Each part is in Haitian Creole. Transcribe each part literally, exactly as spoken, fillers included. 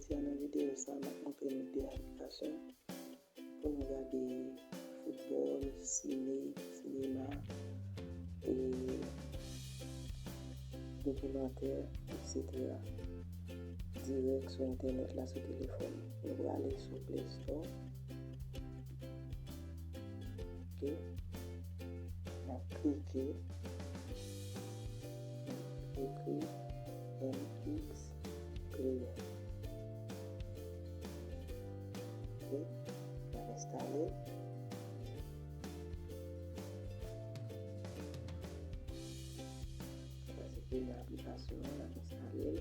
Jodi a nan videyo sa, m ap montre nou de aplikasyon pou nou gade foutbòl, sine, sinema, e dokimantè, etsetera. Dirèk sou entènèt la, sou telefòn. Nou prale sou Play Store. Ok. N ap klike, ekri M X Player. Ok. N ap enstale. Sa se premye aplikasyon an, n ap enstale l.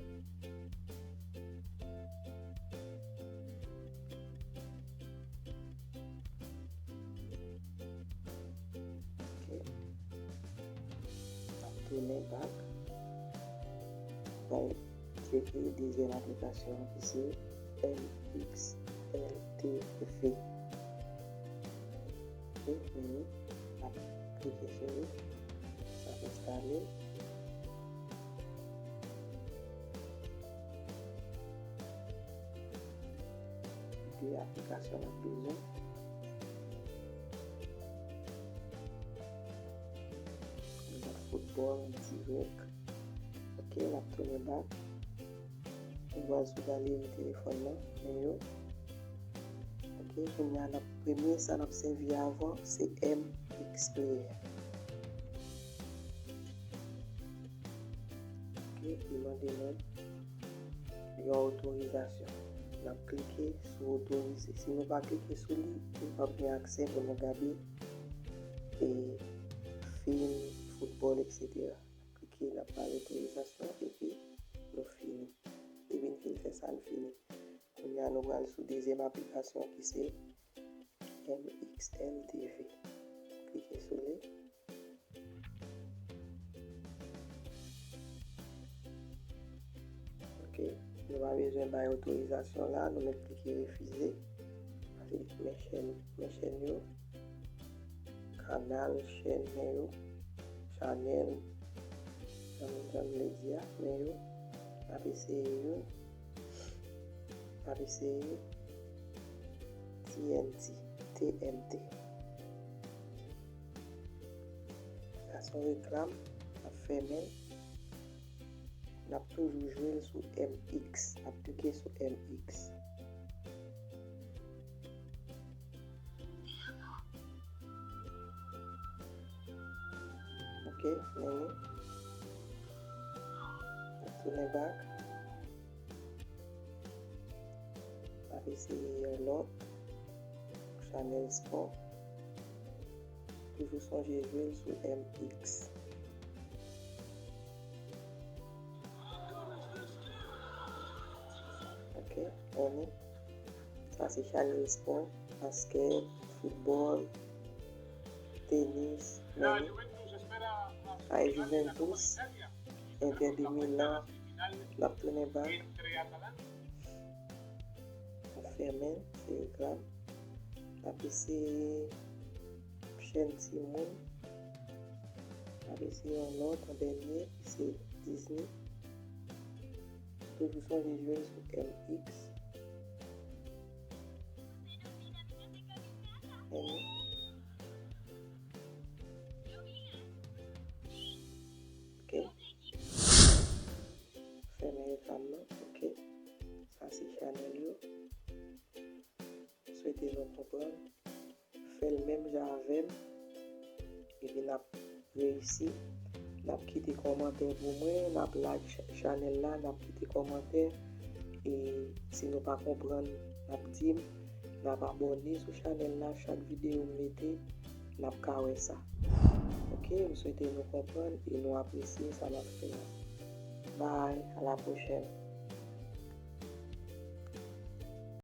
Ok. N ap tounen back. Pral tcheke dezyèm aplikasyon an ki se M X L T V. Ok, men nou ap klike sou li. L ap enstale. De aplikasyon n ap bezwen. Nou nan foutbòl dirèk. Ok, n ap tounen back. Nou pral sou galeri telefòn nan, men yo. Ok, kounye a n ap, premye sa n ap sèvi avan, se M X Player. Ok, li mande nou yon otorizasyon. N ap klike sou otorize. Si nou pa klike sou li, nou p ap gen aksè pou nou gade, e, fim, foutbòl, etsetera. N ap klike, n ap bay otorizasyon, epi nou fini. Depi n fin fè sa, n fini. Kounye a, nou pral sou dezyèm aplikasyon ki se M X L T V. Klike sou li. Ok, nou pa bezwen bay otorizasyon la, nou mèt klike refize. Pase men chèn, men chèn yo. Kanal, chèn, men yo. Chanèl, jan, jan m vle di a, men yo. N ap eseye youn. N ap eseye T N T, T N T. Sa se yon reklam, n ap fèmen l. N ap toujou jwe l sou M X. N ap klike sou M X. Ok, men nou. N ap tounen back. N ap eseye yon lòt. Chanèl spò. Toujou sonje jwe l sou M X. Ok, men nou. Sa se chanèl spò, baskèt, foutbòl, tenis, men nou. Ay Juventus, Inter de Milan, n ap tounen back. N ap fèmen, se reklam. N ap eseye chèn timoun. N ap eseye yon lòt, yon dènye, ki se Disney. Toujou sonje jwe l sou M X. Men nou. Ok. Fèmen reklam nan. Ok. Sa se chanèl yo. M swete nou konprann. Fè l menm jan avè m. Epi n ap reyisi. N ap kite kòmantè pou mwen, n ap like ch-, chanèl la, n ap kite kòmantè. E si nou pa konprann, n ap di m, n ap abòne sou chanèl la, chak videyo m mete, n ap ka wè sa. Ok, m swete nou konprann e nou apresye sa n ap fè a. Bye, à la prochaine.